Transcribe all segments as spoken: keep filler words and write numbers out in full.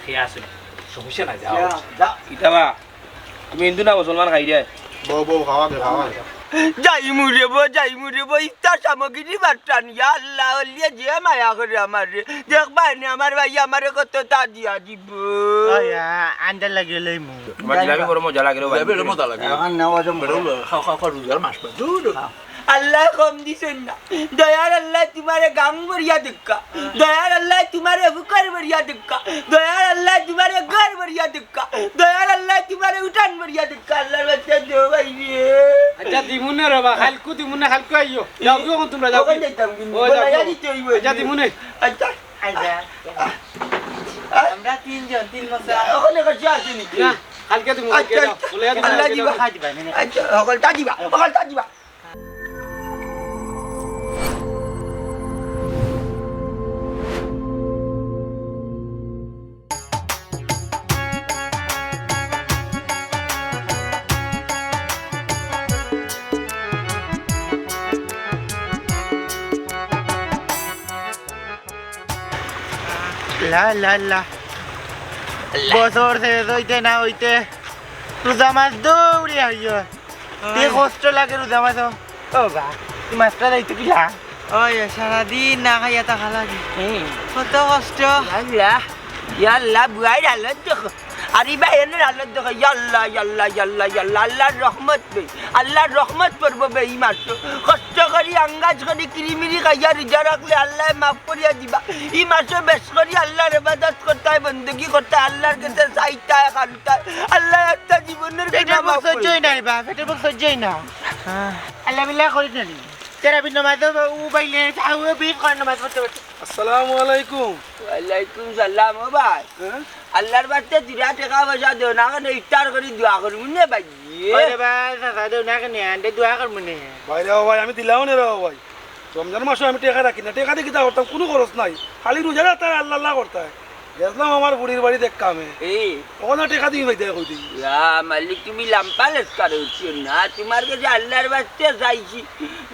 কে আছে? সমস্যা নাই, যাও। যা, যা। ইতা বা, তুমি হিন্দু না মুসলমান খাই রে? বউ, বউ, খাওয়া দে, খাওয়া দে। যাইমু রে বউ, যাইমু রে বউ, ইফতার সামগ্রী বাট্টান, ইয়া আল্লাহ, অলিয়ে যে মায়া করে আমারে। দেখবা এনে আমার ভাই আমারে কত তা দিয়া দিব। ওই, আ, আন্ডা লাগিয়ে লইমু। আমার জিলাপি বড় মজা লাগে রে ভাই। জিলাপি বড় মজা লাগে। এখন নেওয়া যাবে। বড় খাও, খাও, খাও, রোজার মাস বা। দূর। আল্লাহ কম দিছইন না। দয়ার আল্লাহ তোমারে গাম ভরিয়া দিক্কা। দয়ার আল্লাহ তোমারে ফুকর ভরিয়া দিক্কা। দয়ার আল্লাহ তোমারে ঘর ভরিয়া দিক্কা। দয়ার আল্লাহ তোমারে উঠান ভরিয়া দিক্কা। আল্লাহর বাচ্চা দেও ভাই রে। আচ্ছা, দিমুনে রে বা, কালকু দিমুনে, কালকু আইও। যাও, যাও, তোমরা যাও। ওখানে যাইতাম কিন্তু। ও, যাও, বলা যাও। যাইতে হইব। আচ্ছা, দিমুনে। আচ্ছা। আচ্ছা। আমরা তিনজন, তিন মশা। ওখানে কাছে আছে নাকি? না, কালকে দিমু, আচ্ছা, কালকে যাও। আচ্ছা। বলে যাও, আল্লাহ কালকে দিবা। যাও। খাওয়া দিবা, এনে। আচ্ছা, ওখানে তা দিবা, ওখানে তা দিবা। লা, লা, লা। বছর শেষ হইতে না হইতে রোজা মাস দৌড়িয়া আইও। কি কষ্ট লাগে রোজা মাসো। ও বা, এই মাসটা যাইতো কিলা? ওই, সারাদিন না খাইয়া থাকা লাগে। হুম। কত কষ্ট। আল্লাহ, ইয়া আল্লাহ, বুয়াইর হালত দেখো। আর ইবা এনর হালত দেখো, ইয়া আল্লাহ, ইয়া আল্লাহ, ইয়া আল্লাহ, ইয়া আল্লাহ, আল্লাহর রহমত বে। আল্লাহর রহমত পড়বো বে ই মাসো। কষ্ট করি, আঙ্গাজ করি, কিরিমিরি খাইয়া রোজা রাখলে আল্লাহ মাফ করিয়া দিবা। ই মাসো বেশ করি আল্লাহর ইবাদত করতায়, বন্দেগি করতায়, আল্লাহর কাছে চাইতায়, খান আল্লাহ একটা জীবনের পেটের গুনাহ ভুক মাফ করে সহ্যই দেন। নাই বা, পেটের ভুক সহ্যই না। আল্লাহ বিল্লাহ করিস না নি। তেরা বিন নামাজ ও বাইলে, চাও বিফ করে নামাজ পড়তে পড়তে। আসসালামু আলাইকুম। ওয়ালাইকুম সালাম, ও ভাই। হ্যাঁ? আল্লাহর বাস্তে দুইটা টেকা পয়সা দেও না, কেনে ইফতার করি দোয়া করমু নে ভাই। ওরে ভাই, চাচা দেও না কেনে, আনতে দোয়া করমু নে। ভাই রে, ও ভাই, আমি দিলাম না রে, ও ভাই। রমজান মাসো আমি টেকা রাখি না, টেকা দিয়া কিতা করতাম, কুনু খরচ নাই, খালি রোজা রাখতায়, আল্লাহ আল্লাহ করতায়। গেছলাম আমার বুড়ির বাড়িত এক কামে, এই। ওখানো টেকা দিবি ভাই, দেখা কই দিবি। ইয়া মালিক, তুমি লাম্পা লেটকার উঠিও না, তোমার কাছে আল্লাহর বাস্তে চাইছি,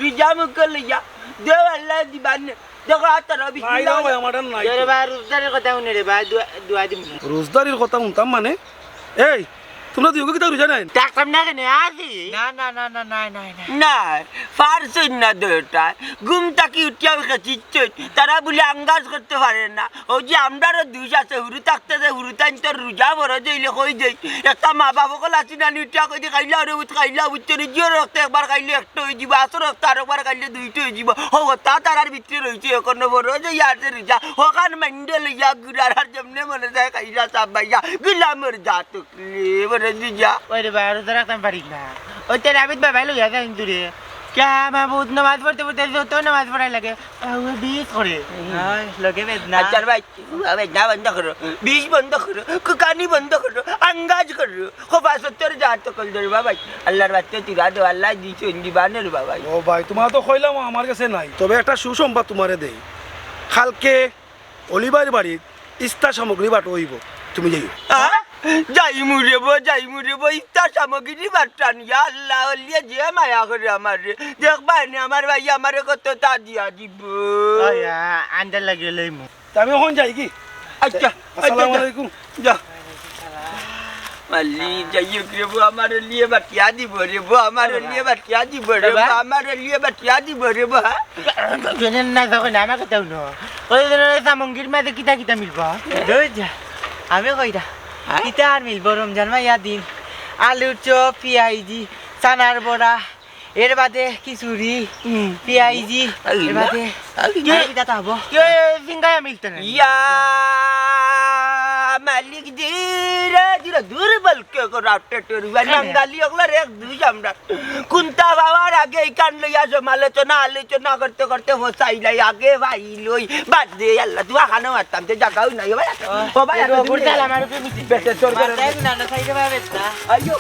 রোজা মুখে লইয়া, দেও আল্লাহ দিবা নে। দেখো, আর তারা নাই রে ভাই, আমার আর নাই। রে ভাই, রোজদারির কথা হুনে রে ভাই, দোয়া, দোয়া দিমু। রোজদারির কথা হুনতাম মানে? এই, তোমরা দুইওগু কিতা রোজা নাই? ডাকতাম না কেনে, আজি? না, না, না, না, নাই, নাই, নাই। না, পারছইন না দুইওটায়। ঘুম থাকি উঠিয়াউ খেচিচ্ছইন। তারা বুলে আঙ্গাজ করতে পারে না। অউ যে আমরারও দুষ আছে, হুরু থাকতে যে হুরুতাইন্তর রোজা ফরজ অইলে কই দেই। একটা মা বাপ অকল আছি না নি, উঠিয়া কই দি, "খাইলা রে পুত, খাইলা, বুঝছো নি? জিওর রক্তে একবার খাইলে একটা অইযিবো, আসর রক্তে আরোকবার খাইলে দুইটা অইযিবো।" হউ, তা তারার ভিতরে রইছে, অখনো ফরজ অইয়া আছে রোজা। অখান মাইন্ডে লইয়া ঘুরার আর যেমনে মনে যায় খাইলা চাবাইয়া। গুলামর জাত। লে, বড় জিজা। ওই রে ভাই, রোজা রাখতাম পারি না। ওই তেরাবিত বাবাই লইয়া যায় কিন্তু রে। কিয়া মাবুদ, নামাজ পড়তে পড়তে যত নামাজ পড়াই লাগে, আউ বিষ করে। হায়, লগে বেদনা। আচ্ছা ভাই, বেদনা বন্ধ করো, বিষ বন্ধ করো, কুকানি বন্ধ করো, আঙ্গাজ করো। খোফা সত্তর যা তো কল ধরবা ভাই। আল্লাহর বাস্তে তুরা দেও, আল্লাহ দিছইন দিবা নে রে বাবা। ও ভাই, তোমার তো কইলাম আমার কাছে নাই, তবে একটা সুসংবাদ তোমারে দেই। কালকে অলিভাইর বাড়িত ইফতার সামগ্রী বাটো অইবো, তুমি যাইও। আ? যাইমু রে বো, যাইমু রে বো, ইফতার সামগ্রী বাটতাম। ইয়া আল্লাহ, অলিয়ে যে মায়া করে আমারে। দেখবা এনে আমার ভাই আমারে কত তা দিয়া দিবো। ওই, আ, আন্ডা লাগিয়ে লইমু। তে আমি অখন যাইগি? আচ্ছা, আসসালামু আচ্ছা, আলাইকুম। যা। মালিক, যাই হোক রে বো, আমার অলিয়ে বাটিয়া দিবো রে বো, আমার অলিয়ে বাটিয়া দিবো রে বো, বাবা। আমার অলিয়ে বাটিয়া দিবো রে বো, হ্যাঁ? কেনে না, তখন আমার কথা হুনো। ওই দিন ওই সামগ্রীর মাঝে কিতা কিতা মিলবো? দুই যা। আমি কইরা। হ্যাঁ? কিতা আর মিলবো রমজান মাইয়া দিন? আলুর চপ, পিয়াইজি, চানার বড়া, এর বাদে খিচুড়ি, হুম। পিয়াইজি, আই এর না, বাদে আই কি? না। আর কিতা তা হবো? কে সিঙ্গায়া মিলতে নাই? ইয়া মালিক, ধীরে ধীরে দুর্বল কে করা টেটুরি, হ্যাঁ। বাঙালি অকলর এক দুই আমরা। কুন্তা বাবার আগে ইখান লইয়া সমালোচনা, আলোচনা করতে করতে ফসাইলাই, আগে ভাই লই, বাদ দে, আল্লাহ, তুই আখানো মারতাম, তে জাগাও নাই, ও ভাই, ও, ও ভাই, এত দূর আমার উপরে মিছিল। বেটা, তোর ঘরে মাথায় না, না, সাইডে ভাই, বেটা। আইও।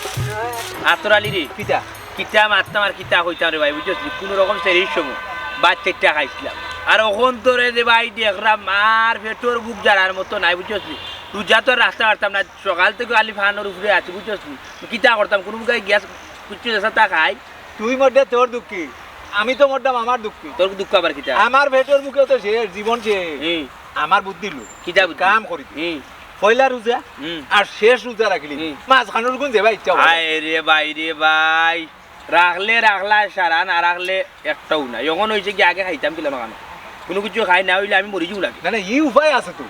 আতর আলী রে। কিতা? কিতা মারতাম আর কিতা কইতাম রে ভাই, বুঝছস নি? কুনু রকম সেরির সময় ভাত চাইরটা খাইছলাম। আর অখন তোরে রে ভাই দেখরাম, আর পেটর ভুক জ্বালার মতো নাই, বুঝছস নি? রোজা তো রাখতাম পারতাম না, সকাল থাকি খালি ফানর উপরে আছি, বুঝছস নি? কিতা করতাম, কুনু মুখাই গ্যাস কুচ্ছু দেশা তা খাই। তুই মরডে তোর দুঃখে, আমি তো মরডাম আমার দুঃখে। তোর দুঃখ আবার কিতা? আমার পেটর ভুকে তো শেষ, জীবন শেষ। হুম। আমার বুদ্ধি লো। কিতা বুদ্ধি? কাম করি। হুম। পয়লা রোজা হুম। আর শেষ রোজা রাখলি, হুম। মাঝখানোর গুণ যেবা ইচ্ছা অয়। আয় রে ভাই রে ভাই, রাখলে রাখলা সারা, না রাখলে একটাও নাই। অখন অইছে কি, আগে খাইতাম কিলা না কেনে? কুনু কিছু খাই না অইলে আমি মরি যাইমু নাকি? না, না, ই উপায় আছে তো।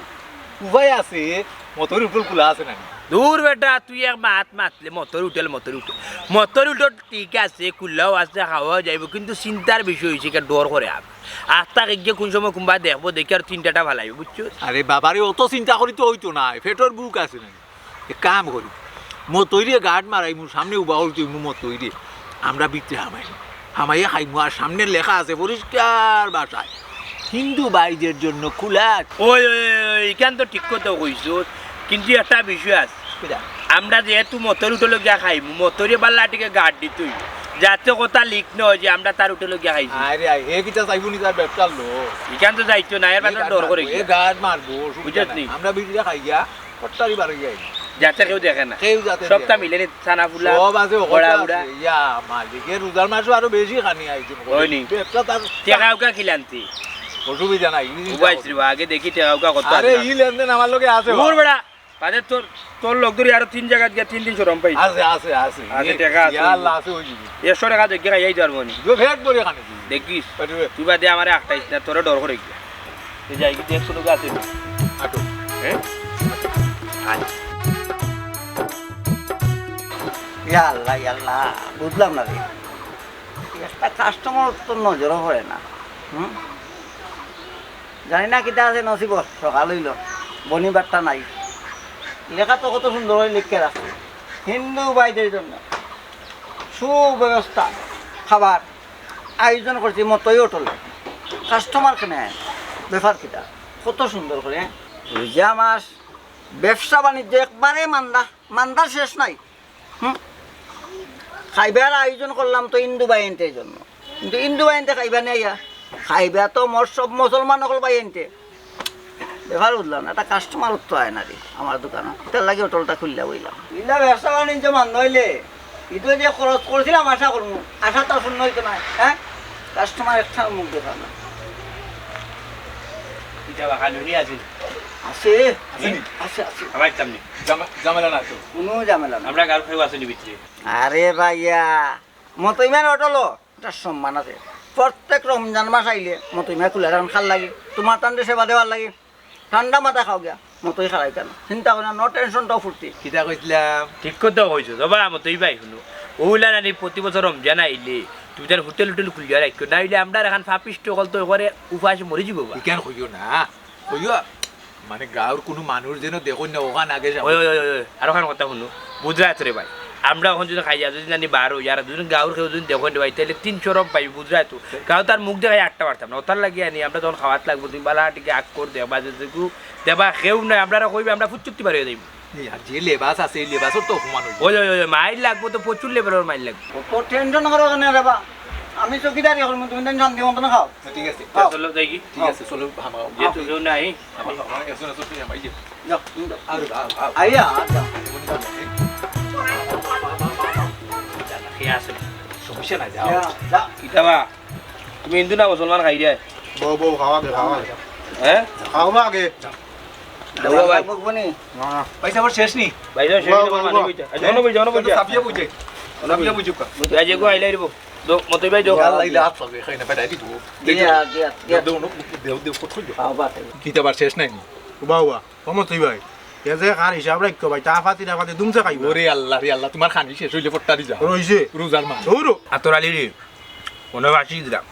উপায় আছে, মতইর হোটেল খোলা আছে না? দূর বেটা, তুই এক মাত মাতলে মতইর হোটেল, মতইর হোটেল। মতইর হোটেল ঠিক আছে, খোলাও আছে, খাওয়াও যাইবো, কিন্তু চিন্তার বিষয় অইছে, কে ডর করে আর। আস্তা গিয়ে কুন সময় কুনবা দেখবো, দেখি আর তিনটাটা ফালাইবো, বুঝছো? আরে বাবারে, অত চিন্তা করি তো অইতো না, পেটর ভুক আছে না। এক কাম করি, মতইরে গার্ড মারাইমু, সামনে উবা অইতো মতইরে। আমরা ভিতরে হামাইমু, হামাইয়া খাইমু, আর সামনে লেখা আছে পরিষ্কার ভাষায়, "হিন্দু ভাইদের জন্য খোলা।" ওই, ওই, ওই, ওই, ইখান তো ঠিক কথা কইছস, কিন্তু একটা বিষয় আছে। কিতা? আমরা যেহেতু মতইর হোটেলো গিয়া খাইমু, মতইরে বালা টিকে গার্ড দিতে অইবো, যাতে কথা লিক না অয় যে আমরা তার হোটেলো গিয়া খাইছি। আরে, আরে, হে কিতা চাইবো নি তার ব্যবসার লোক? ইখান তো যাইতো না, এর বাদে ডর করে এ গিয়া। গার্ড মারবো, অসুবিধা বুঝছত নাই। নি? আমরা ভিতরে খাইয়া পট্টারি বাড়ি যাই। যাতে কেউ দেখে না। কেউ যাতে সবটা দেখে। মিলে নি, ছানা ফুলা, সব আছে, ওখানে বড়া আছে। উড়া। ইয়া, মালিকে রোজার মাসো আরো বেশি খানি আইছে। ওই নি। ব্যবসা তার টেকা উকা কিলান্তি। অসুবিধা নাই। উবাইছ রে বা, আগে দেখি টেকা উকা কত আরে, আছে। ই লেনদেন আমার লগে আছে, দূর বা। বেড়া, বাদে তোর, তোর লগ ধরি আরো তিন জাগাত গিয়া তিন দিন শরম পাই। আছে, আছে, আছে। আছে, ই, টেকা আছে, ইয়া ওই আল্লাহ, আছে, ওই জিনিস। একশো টেকা দেখি খাইয়াই যার মনি। দু ফেক করে খানি। দেখিস, পাঠবে। তুই বাদে আমারে আটকাইস না, তোরে ডর করে গিয়া। এই যাই কি একশো টেকা আছে নি? আটো। হ্যাঁ? আয়। ইয়া আল্লাহ, ইয়া আল্লাহ, বুঝলাম না রে। একটা কাস্টমার তো নজরও পড়ে না। হুম? জানি না কিতা আছে নসিবো, সকাল অইলো, বনি বাট্টা নাই। লেখা তো কত সুন্দর করি লিখে রাখছে, হিন্দু ভাইদের জন্য সুব্যবস্থা, খাবার আয়োজন করছি মতই হোটেলে। কাস্টমার কেনে? ব্যাপার কিতা? কত সুন্দর করি, হ্যাঁ? রোজা মাস, ব্যবসা বাণিজ্য একবারে মান্দা, মান্দার শেষ নাই। হুম? খাইবার আয়োজন করলাম তো হিন্দু ভাইয়াইন্তর জন্য, কিন্তু হিন্দু ভাইয়াইন্তে খাইবা নি আইয়া, খাইবা তো মোর সব মুসলমান অকল ভাইয়াইন্তে। ব্যাপার বুঝলাম না, একটা কাস্টমার তো আয় না রে আমার দোকানো, ইতার লাগি হোটেলটা খুলিয়া বইলাম। ইলা ব্যবসা বাণিজ্য মান্দা অইলে, ইতো যে খরচ করছিলাম আশা করমু, আশা তো শূন্য অইতো নায়, হ্যাঁ? কাস্টমার একটা মুখ দেখা না। ইটা বা খালি উনি আছেন? আছে। আছে নি? আছে, আছে। আমার সামনে। জামা-, ঝামেলা না তো? কোনো ঝামেলা না। আমরা গাঁওর কেউ আছে নি ভিতরে? আরে ভাইয়া, মতইমার হোটেলো একটা সম্মান আছে। প্রত্যেক রমজান মাস আইলে মতইমার খুলে রাখার লাগি, তোমার তানরে সেবা দেওয়ার লাগি। ঠান্ডা মাথায় খাও গিয়া, মতই খারাইতা না। চিন্তা করো না, no tension টাও ফুর্তি। কিতা কইছিলাম? ঠিক কথা কইছো, যাবা মতই ভাই, হুনো। ওগুলা নানি প্রতি বছর রমজান আইলে তুমি তার হোটেল হোটেল খুলিয়া রাখিও, না অইলে আমরা এখন পাপিষ্ট অকল তো করে উপাসে মরি যাইবো বা। ইখান কইও না, কইও মানে গাঁওর কোনো মানুষ যেন দেখইন না, অখান আগে যাও। ওই, ওই, ওই, ওই, ওই, আর অখান কথা হুনো, বুঝরায় তো রে ভাই, আমরা অখন যদি খাইয়া যদি নানি বার অই, আর যদি গাঁওর কেউ যদি দেখইন রে ভাই, তাইলে তিন শরম পাইবো, বুঝরায় তো। গাঁওত তার মুখ দেখাই আটটা পারতাম না, অতার লাগি আনি আমরা যখন খাওয়াত লাগবো, তুমি বালা টিকে আগ কর দেবা, যদি কেউ দেবা কেউ নাই, আমরা কইবে আমরা ফুচ্চুত্তি বার অইয়া যাইবো। এই আর যে লেবাস আছে, এই লেবাসর তো অপমান অইবো। ওই, ওই, ওই, ওই, মাইর লাগবো তো, প্রচুর লেভেলর মাইর লাগবো। অত tension করো কেনে রে বা? আমি চকিদারি করমু, তুমি তান শান্তি মতন খাও। ঠিক আছে। খাও। চলো যাই কি? ঠিক আছে, চলো, হামাও। যেহেতু কেউ নাই। হামাও, হামাও, একজন আছে, তুমি হামাই যাও। যাও, তুমি যাও। আরে, আও, আও। আইয়া, আর যাও। খেয়ে আসো। সমস্যা নাই, যাও। যা, যা। কিতা বা? তুমি হিন্দু না মুসলমান খাই রে? বউ, বউ, খাওয়া দে, খাওয়া দে। হ্যাঁ? খাওয়া আগে। বউ ভাই। বকবনি। না, না। পয়সা আবার শেষ নি? ভাই, যাও, শেষ বউ, নি, বউ, মানে বউ। কইতা। আচ্ছা, অনো বই যাও, অনো বই যাও। সাবিয়া বুঝে। সাবিয়া বুঝুক। ভাই, যে গো আইলাই রে বউ। দো, মতই ভাই, দো। আল্লাহ, ইলা আপ সবে, খাই না, বেটা, দি দো। দিয়া, দিয়া, দিয়া। দেও, দেও, দেও, দেও, কত কই দেও? খাওয়া বাদ। কিতা আবার শেষ নাই নি? বাবা, ও মতই ভাই। এ যে কার হিসাব রাখো ভাই, তা ফাতি না ফাতি দুমসে খাইবা। ওরে আল্লাহ রে আল্লাহ, তোমার খানি শেষ অইলে পট্টারি যাও। রইছে। রোজার মাস। ধরো। আতর আলী রে, মনে হয় ফাঁসি দিলাম।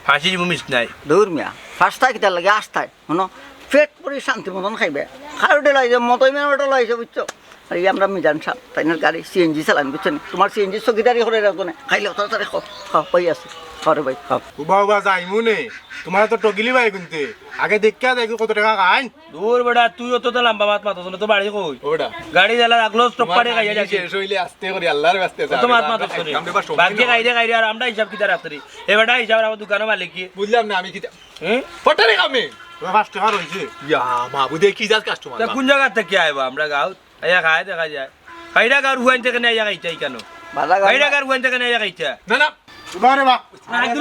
ফাঁসি দিব মিস নাই। দূর মিয়া, ফাঁসতায় কিতার লাগি, আস্তায়। হুনো, পেট পুরি শান্তি মতন খাইবে। খারুটে লইছে, মতই মেয়ে ওটা লইছে, বুঝছো? আর এই আমরা মিজান সাহেব, তাইনার গাড়ি সিএনজি চালান, বুঝছো নি? তোমার সিএনজি চকিদারি করে রাখো না। খাইলে তাড়াতাড়ি খাও, খাও, পাই আছে। খাও রে ভাই, খাও। উবা উবা যাইমু নে। তোমার তো টগিলি ভাই কিন্তু। আগে দেখিয়া দেখি কত টাকা খাইন। দূর বেটা, তুই অত তো লম্বা মাত মাতছ না, তো বাড়ি কই? ও বেটা। গাড়ি জ্বালা রাখলো, স্টপ তোমার পারে খাইয়া খালি যাচ্ছি। শেষ হইলে আস্তে করি, আল্লাহর রাস্তে যা। অত মাত মাতছ না। আমরা সময় বাকি নাই। খাইতে খাইতে আর আমরাই হিসাব কিতা রাখতে রে? এ বেটা হিসাব রাখো দোকানও মালিক কি? বুঝলাম না আমি কিতা। হ্যাঁ? পটারে কামে। তোমার পাঁচ টাকা রইছে। ইয়া, মাবুদে কি জাত কাস্টমার তা বা? কোন জায়গা থেকে আইবা আমরা গাঁও? আইয়া খায় দেখা যায়। বাইরা গাঁওর হুয়াইন থেকে নিয়ে আইয়া খাইতে কেন? বালা গাঁও বাইরা গাঁওর হুয়াইন থেকে নিয়ে আইয়া খাইতে? না, না। বাবা রে বাবা। না, আগে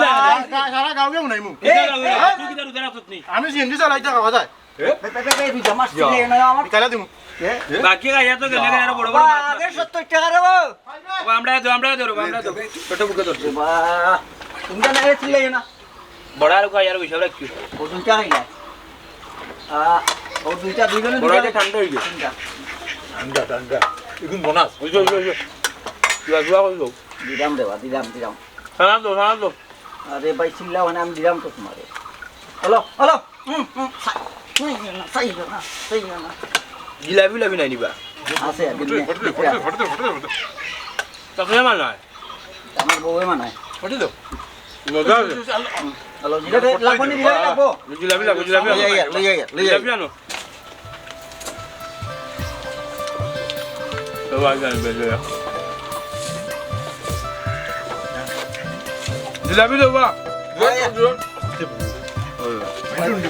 না। সারা গাঁও কেউ নাই মু। এ, তুই কিতা রোজা রাখছত নি? আমি সিএনজি চালাইতে খাওয়া যায়। বে, বে, বে, বে, রোজা মাস ছিল না আমার। কালা দিমু। এ? বাকি খাইয়া তো গেলে গেলে আরো বড় বড় মাছ আগে মারছে। সত্তর টাকা রে বাবা। ও, আমরা দেও, আমরা দেও, আমরা দেও। ছোট বুকে ধরছে। বাহ, তুমি জানো এ ছিল না। বড় আর খাই আর হিসাব রাখি। ও দুইটা খাইলা। আ, ও দুইটা, দুইজনে বড় দুইটা আগে ঠান্ডা হয়ে গেছে। তিনটা। ঠান্ডা, ঠান্ডা। এখন বোনাস। ওই যে, ওই যে, ওই যে। জুয়া, জুয়া করে দাও। দিলাম রে বা, দিলাম, দিলাম। সালাম দাও, সালাম দাও। আরে ভাই, চিল্লাও না, আমি দিলাম তো তোমারে। Hello, hello. হুম, হুম, সাই-, সাই না, সাই না, সাই না। জিলাপি উলাপি নাই নিবা? আছে, photo, photo, photo, photo, photo. তা কে বানায়? আমার বউয়ে বানায়। ফটো দাও। মজা আছে। হুম, হ্যালো, জিলাপি লাগবো নি, জিলাপি লাগবো? জিলাপি লাগবো, জিলাপি আনো। লই আইয়া, লই আইয়া, লই আইয়া। জিলাপি আনো। জিলাপি দেবো বা।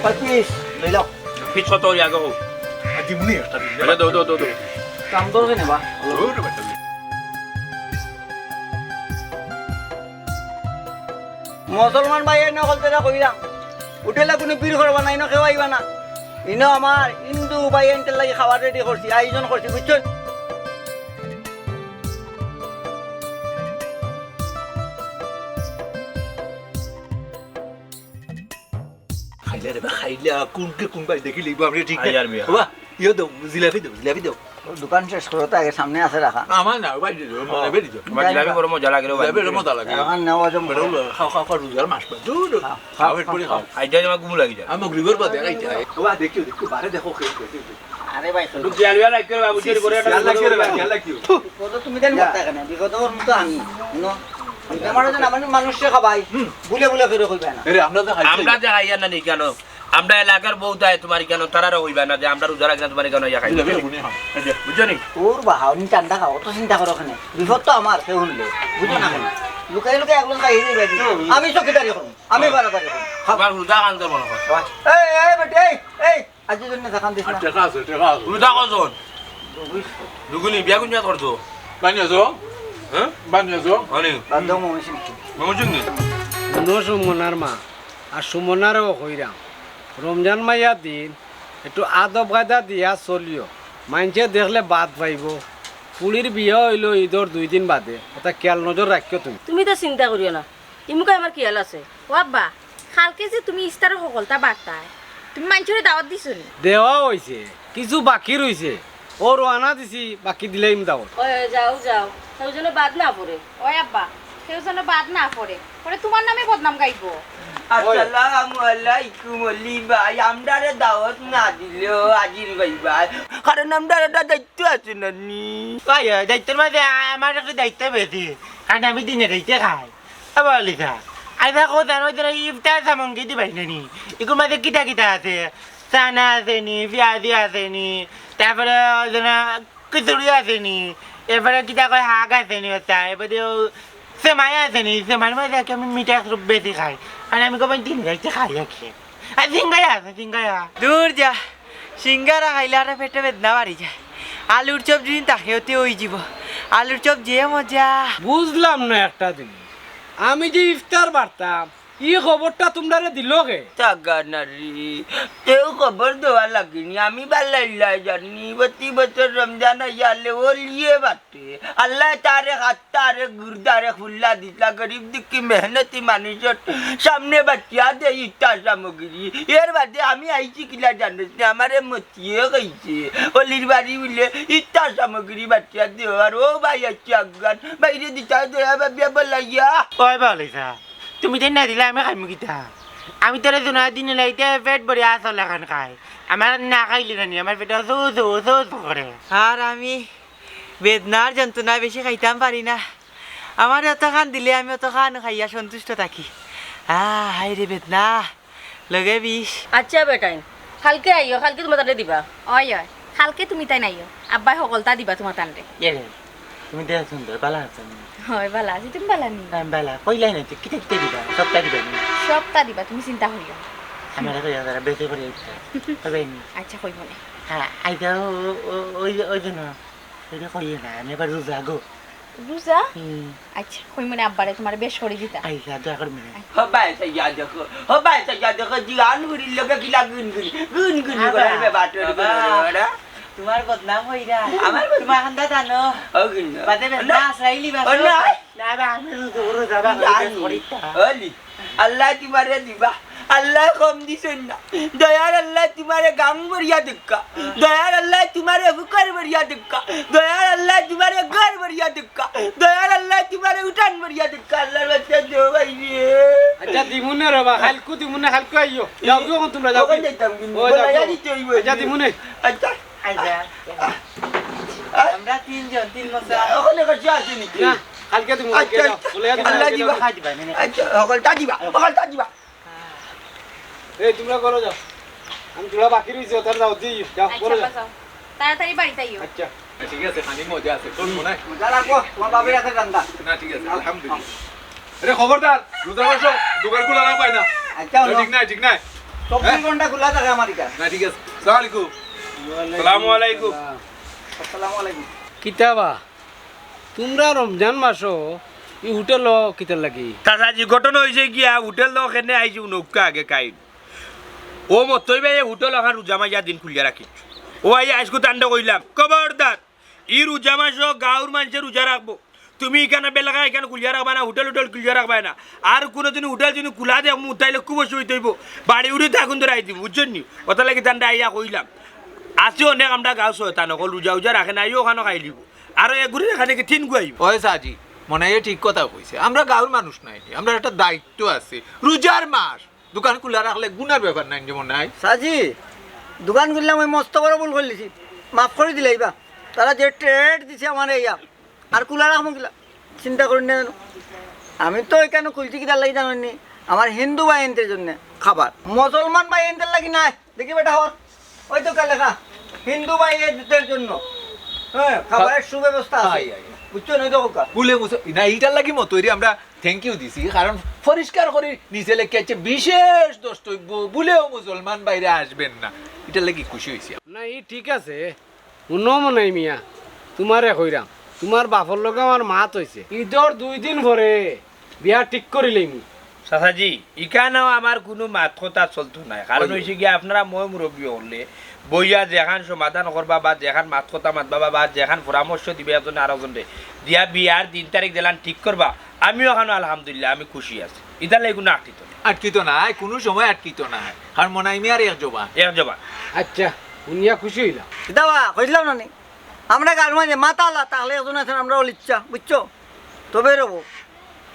পঁচিশ, লই লাও। পিস কত হইয়া গো? আচ্ছা, দাও, দাও, দাও, দাও। দাম দর কেনে বা? মুসলমান ভাই, এই নকল তেরা কইলাম, হোটেলে কোনো ভিড় করবা না, ইনো কেউ আইবা না। ইনো আমার হিন্দু ভাই, এনটার লাগি খাবার রেডি করছি, আয়োজন করছি, বুঝছো? খাইলা রে বা, খাইলা, কোনকে কোন ভাই দেখি লইব, আমরা ঠিক খাই আর মিয়া। বাবা, ইয়ে দাও, জিলাপি দাও, জিলাপি দাও। ও দোকান শেষ করো তো, আগে সামনে আছে রাখা। আমার না, ভাই দিও, আমার ভাই দিও। আমার জিলাপি বড় মজা লাগে রে ভাই। জিলাপি বড় মজা লাগে। এখন নেওয়া যাবে। বড় হলো, খাও, খাও, খাও, রোজার মাস পা। দূর, দূর। খাও, খাও, খাও, পেট ভরে খাও। খাও। খাইতে আমার ঘুম লাগি যায়। আমার গরিবের বাদে খাইতে হয়। বাবা, দেখিও, দেখিও, বারে দেখো, খেয়ে দেখো। আরে ভাই, একটু খেয়াল রাখিও রে ভাই, খেয়াল রাখিও। বিপদ তুমি দেন করতে কেন? বিপদ ওর মতো আমি। হুনো, আমার যেন আমার মানুষকে খাবাই, বুলে বুলে ফেরো কইবে না। আরে, আমরা তো খাইছি। আমরা যে খাইয়ার না নি কেন? আমরা এলাকার বউ দেয় তোমার কেন? তারারও কইবা না যে আমরা রোজা রাখি না তোমার কেন ইয়া খাই। বুঝলে, বুঝলে, বুঝলে, হ্যাঁ। বুঝছো নি? ওর বাহা, উনি ঠান্ডা খাও, অত চিন্তা করো কেন? বিপদ তো আমার, সে শুনলে। বুঝো না কেন? লুকাই লুকাই একজন খাইয়ে দিবে। আমি চকিদারি করুন, আমি বারাদারি করুন। খাও। তোমার রোজা খান তো মনে হয়। এই, এই, বেটি, এই, এই। আজ জন্য দেখান দিস না। আচ্ছা, ঠিক আছে, ঠিক আছে। রোজা কজন? দুগুনি বিয়া কোন জাত করছো? বানিয়ে আছো? হ্যাঁ? বানিয়ে আছো? অনেক। বাদ দাও, মমি সিং। মমি সিং নি? হুনো সুমনার মা, আর সুমনারেও কইরাম, রমজান মাইয়া দিন একটু আদব কায়দা দিয়া চলিও। মাইনষে দেখলে বাদ পাইবো। ফুড়ির বিয়া অইলো ইদর দুই দিন বাদে, এটা খেয়াল নজর রাখিও তুমি। তুমি তো চিন্তা করিও না, ইমুকা আমার খেয়াল আছে। ও আব্বা, কালকে যে তুমি ইফতারর হকলতা বাড়তায়, তুমি মাইনষরে দাওয়াত দিছো নি? দেওয়া অইছে, কিছু বাকি রইছে। ও রওয়ানা দিছি, বাকি দিলাইমু দাওয়াত। ওই, ওই, যাও, যাও। কেউ যেন বাদ না পড়ে। ওই আব্বা, কেউ যেন বাদ না পড়ে। পরে তোমার নামে বদনাম গাইবো। আসসালামু আলাইকুম অলি ভাই, আমরারে দাওয়াত না দিলেও হাজির অইবায়। কারণ আমরার একটা দায়িত্ব আছে না নি? ওই, ওই, দায়িত্বর মাঝে আমার একটু দায়িত্ব বেশি, কারণ আমি দিনে রাইতে খাই। আবার লিখা, আইবা কো জানো, ওই যে ইফতার সামগ্রী দিবাই না নি? ইগুর মাঝে কিতা কিতা আছে? চানা আছে নি, পিয়াজি আছে নি, তারপরে ওই যে না, খিচুড়ি আছে নি, এরপরে কিতা কয়, হাগ আছে নি, ওটা, এরপরে ও সেমাই আছে নি, সেমাইর মাঝে কি আমি মিঠা একটু বেশি খাই, আর আমি কবে দিন রাইতে খাই আর কি। আর সিঙ্গারা আছে, সিঙ্গারা। দূর যা, সিঙ্গারা খাইলে আর পেটে বেদনা বাড়ি যায়। আলুর চপ যদি থাকে, ওতে ওই জীব। আলুর চপ যে মজা। বুঝলাম না একটা জিনিস, আমি যে ইফতার বাড়তাম, ই খবরটা তোমরারে দিল কে? টাকা নারি, কেউ খবর দেওয়া লাগেনি, আমি বালাইলাই জানি। প্রতি বছর রমজান আইয়ালে ও লিয়ে বাটে। আল্লাহ তারে হাত তারে গুর্দারে ফুল্লা দিতা, গরিব দুঃখী মেহনতি মানুষর সামনে বাটিয়া দে ইফতার সামগ্রী। এর বাদে আমি আইছি কিলা জানোস নি, আমারে মতিয়ে কইছে, অলির বাড়ি বুলে ইফতার সামগ্রী বাটিয়া দেও। আর ও ভাই আইছে আগুয়ান, বাইরে দিতা দয়া ভাবিয়া বলাইয়া। ওই বালাইছা, তুমি তো না দিলে আমি খাইমু কিতা? আমি তোরে দুনা দিনে লাইতে পেট ভরে আসল এখন খাই। আমার না খাইলে জানি আমার পেটে সৌ সৌ সৌ সৌ করে। আর আমি বেদনার যন্ত্রণায় বেশি খাইতাম পারি না। আমার অতখান দিলে আমি অতখান খাইয়া সন্তুষ্ট থাকি। আহ, হায় রে বেদনা, লগে বিষ। আচ্ছা বেটাইন, কালকে আইও, কালকে তোমার তানরে দিবা। অয়, অয়, কালকে তুমি তাইন আইও, আব্বায় হকলতা দিবা তোমার তানরে। এ রে, তুমি দেখ সুন্দর, বালা আছো নি? অয়, বালা আছি, তুমি বালা নি? আমি বালা, কইলাই না, তুই কিতা কিতা দিবা, সবটা দিবা নি? সবটা দিবা, তুমি চিন্তা করিও না। আমার কইয়া যারা বেঁচে পড়ে উঠছে, তবে নি? আচ্ছা, কইব না। হ্যাঁ, আইজা ও, ও, ওই, ওই জন্য, এটা কইয়ে না, আমি এবার রোজা গো। রোজা? হুম। আচ্ছা, কইমুনে আব্বারে তুমারে বেশ করি দিতা। আইচ্ছা, দোয়া করমুনে। হবায় চাইয়া দেখো, হবায় চাইয়া দেখো, জিয়ান বুড়ির লগে কিলা গুনগুনি, গুনগুনি আবা, করে রে বাটর বাবা। গুনগুনি করে। তুমার বদনাম অইরা। আমার বদনাম? তুমার খান্দা জানো? ও গুন। বাদে বেশ না। না, আছরাইলি বাস। ও না। না বা, আমি রোজা, রোজা বা, জানি। করি তা। অলি। আল্লায় তুমারে দিবা, আল্লায় কম দিছইন না। দয়ার আল্লায় তুমারে গাম ভরিয়া দেউক্কা, দয়ার আল্লায় তুমারে ফুকর ভরিয়া দেউক্কা, দয়ার আল্লায় তুমারে ঘর ভরিয়া দেউক্কা, দয়ার আল্লায় তুমারে উঠান ভরিয়া দেউক্কা। আল্লার বাচ্চা দেও ভাই রে। আচ্ছা, দিমুনে রে বা, কাইলকু দিমুনে, কাইলকু আইও। যাও গিয়া অখন তুমরা যাও। অখন যাইতাম কিন্তু, ওই যাও বলা গিয়া। জানি তো অইবো। আচ্ছা, দিমুনে। আচ্ছা। আচ্ছা। আমরা তিনজন, তিন মশা। অখন একটা চা আছে নাকি? না, কাইলকে দিমু, কাইলকে আচ্ছা, যাও। আচ্ছা। বলে যাও, আল্লাহ কাইলকে দিবা। যাও। আচ্ছা, হকলতা দিবা, হকলতা দিবা। এই, তুমরা ঘরো যাও। আমি থুড়া বাকি রইছি, ওতারে যাও, দি, যাও, আচ্ছা, ঘরো যাও। আব্বা, যাও। তাড়াতাড়ি বাড়িত আইও। আচ্ছা। ঠিক আছে, খানি মজা আছে। তোর মনে হয়? মজা লাগবো, তুমার বাপের হাতে রান্দা। না, ঠিক আছে, আলহামদুলিল্লাহ। আরে, খবরদার, রোজা মাসো দোকান খুলা রাখবায় না। আচ্ছা, না, অনো। ঠিক নাই, ঠিক নাই। চব্বিশ হ্যাঁ? ঘন্টা খুলা থাকে আমার ইখান। না, ঠিক আছে। সালাম আলাইকুম। ওয়ালাইকুম সালাম আলাইকুম। আসসালামু আলাইকুম। কিতা বা? তুমরা রমজান মাসো ই হোটেলো কিতার লাগি? চাচাজি, ঘটনা অইছে গিয়া, হোটেলো কেনে আইছি, উনউক্কা আগে কাইন। ও মতই ভাই, ই হোটেল অখান রোজা মাইয়া দিন খুলিয়া রাখি। ও আই আইজকু তানরে কইলাম, খবরদার, ই রোজা মাসো গাঁওর মানষে রোজা রাখবো। তুমি ইখান বেলাকা ইখান খুলিয়া রাখবায় না, হোটেল-উটেল খুলিয়া রাখবায় না। আর কুনুদিন হোটেল যুদি খুলা দেখমু, তাইলে খুব অসুবিধা অইবো। বাড়ি উড়ি তাগুন ধরাই দিমু, বুঝছো নি? অতার লাগি তানরে আইয়া কইলাম। আছে অনেক আমরার গাঁওর শয়তান অকল, রোজা-উজা রাখে না, আইও অখানো খাইলিবো। আরো এক গুড়ি রাখা দেখি তিন গুয়াইব। ওই সাজি, মনে হয় ঠিক কথা কইছে। আমরা গাঁওর মানুষ নায় নি, আমরার একটা দায়িত্ব আছে। রোজার মাস, দোকান খুলা রাখলে গুনার ব্যাপার নায় নি মনে হয়? সাজি, দোকান খুললাম, ওই মস্ত বড় ভুল করলিছি, মাফ করি দিলাইবা। তারা যে টেট দিছে আমারে ইয়া, আর খুলা রাখমু কিলা, চিন্তা করি না জানো। আমি তো ইখান খুলছি কিতার লাগি জানো নি, আমার হিন্দু ভাইয়াইন্তর জন্য খাবার, মুসলমান ভাইয়াইন্তর লাগি নায়। দেখি বেটা, হর, ওই তো লেখা, হিন্দু ভাইদের জন্য, হ্যাঁ, খাবারের সুব্যবস্থা আছে। আয়, আয়, আয়। বুঝছো না? ওই তো খোকা। ভুলে মুসল-, না, ইটার লাগি মতইরে আমরা thank you দিছি, কারণ পরিষ্কার করি নিচে লেখা আছে, বিশেষ দ্রষ্টব্য, ভুলেও মুসলমান ভাইরা আসবেন না। ইটার লাগি খুশি অইছি। না, ই ঠিক আছে। হুনো মনাই মিয়া, তুমারে কইরাম, তুমার বাপর লগে আমার মাত অইছে। ইদর দুই দিন পরে বিয়া ঠিক করিলাইমু। চাচাজি, ইখানও আমার কুনু মাত-কথা চলতো নায়। কারণ অইছে গিয়া, আপনারা ময়-মুরব্বি অকলে বইয়া যেখান সমাধান করবা বা যেখান মাত-কথা মাতবা বা, বা যেখান পরামর্শ দিবা একজনে আরকজনরে, দিয়া বিয়ার দিন-তারিখ যেলান ঠিক করবা, আমিও অখানো আলহামদুলিল্লাহ, আমি খুশি আছি। ইতার লাগি কুনু আটকিত নায়। আটকিত নায়, কুনু সময় আটকিত নায়। কারণ মনাই মিয়ার এক জবান। এক জবান। আচ্ছা, হুনিয়া খুশি অইলাম। কিতা বা, কইছিলাম না নি? আমরা গাঁওর মাঝে মাতালা থাকলে একজন আছইন, আমরা অলিচ্ছা, বুঝছো? তবে রে বউ,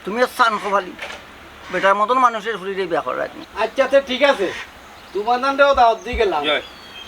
তুমি এক চান কপালি, বেটার মতন মানুষের ফুরিরে বিয়া করার নি। আচ্ছা, তে ঠিক আছে, তুমার নামটাও দাওয়াত দি গেলাম। জয়।